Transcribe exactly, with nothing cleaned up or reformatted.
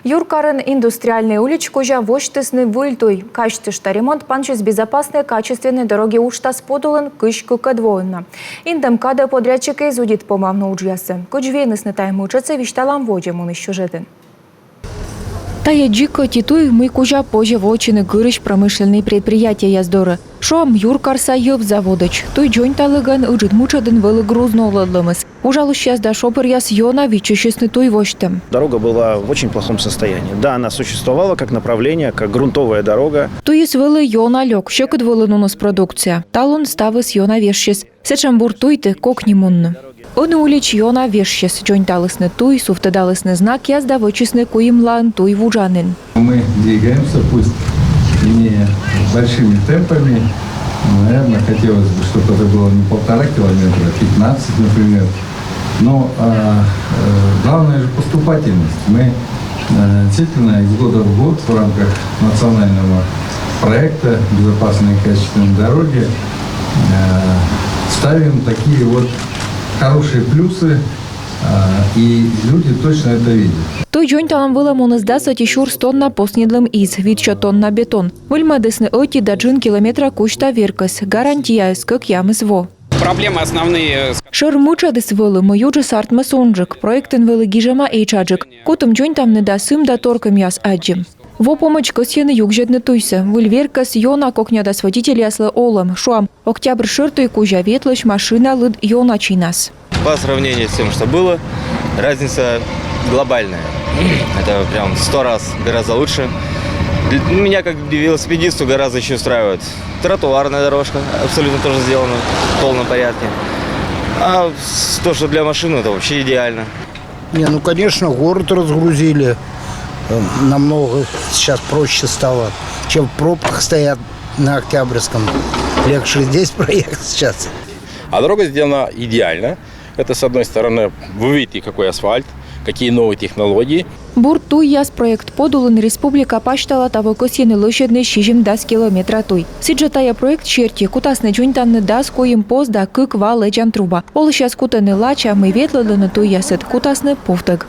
Юркарын Индустриальный улич кузя восьтісны выль туй. Казьтышта, ремонт пансис «Безопасные качественные дороги» уджтас подулын кызь кыкӧд воын на. Индӧм кадӧ подрядчик эз удит помавны уджъясӧ. Кыдз венісны тайӧ мытшӧдсӧ, висьталам водзӧ мунысь сюжетын. Тайӧ дзик ӧти туй, мый кузя позьӧ вӧчны гырысь промышленнӧй предприятиеяс дорӧ. Шуам, юркарса йӧв заводӧдз. Туй дзоньталігӧн ыджыд мытшӧдын вӧлі груз новлӧдлӧмыс. Уджалысьяс да шофёръяс ёна виччысисны туй восьтӧм. Дорога была в очень плохом состоянии. Да, она существовала как направление, как грунтовая дорога. Туйыс вӧлі ёна лёк, сьӧкыд вӧлі нуны продукция. Талун ставыс ёна вежсис. Сэтшӧм бур туйті кокни мунны. Ӧні улич ёна вежсис, дзоньталісны туй, сувтӧдалісны знакъяс да вӧчисны куимлаын туй вуджанін. Мы двигаемся, пусть и не большими темпами. Наверное, хотелось бы, чтобы это было не полтора километра, а пятнадцать, например. Но а, э, главное же поступательность. Мы э, действительно из года в год в рамках национального проекта «Безопасные и качественные дороги» э, ставим такие вот хорошие плюсы, э, и люди точно это видят. Туй дзоньталӧм вылӧ муніс дас ӧти сюрс тонна посньӧдлім из, витсё тонна бетон. Выльмӧдісны ӧти да джын километра кузьта веркӧс, гарантияыс кӧкъямыс во. Проблемы основные. Шӧр мытшӧдыс вӧлі, мый уджыс артмис унджык, проектын вӧлі гижӧма этшаджык. Кутім дзоньтавны да сым да торкӧмъяс аддзим. Во помӧдз кӧсйӧны югзьӧдны туйсӧ. Выль веркӧс ёна кокнядас водительяслы олӧм. Шуам, Октябрь шӧр туй кузя ветлысь машина лыд ёна чинас. По сравнению с тем, что было, разница глобальная. Это прям сто раз гораздо лучше. Для- ну, меня как велосипедисту гораздо еще устраивает. Тротуарная дорожка абсолютно тоже сделана в полном порядке. А с- то, что для машины, это вообще идеально. Не, ну, конечно, город разгрузили. Э, Намного сейчас проще стало, чем в пробках стоят на Октябрьском. Легче здесь проехать сейчас. А дорога сделана идеально. Это, с одной стороны, вы видите, какой асфальт, какие новые технологии. Бур туйяс проект подулын республика пасьтала таво кӧсйӧны лӧсьӧдны сизимдас километра туй. Сідзжӧ тайӧ проект серти кутасны дзоньтавны дас куим пост да кык ва лэдзан труба. Олысьяс кутӧны лача, мый ветлӧдлыны туйясӧд кутасны повтӧг.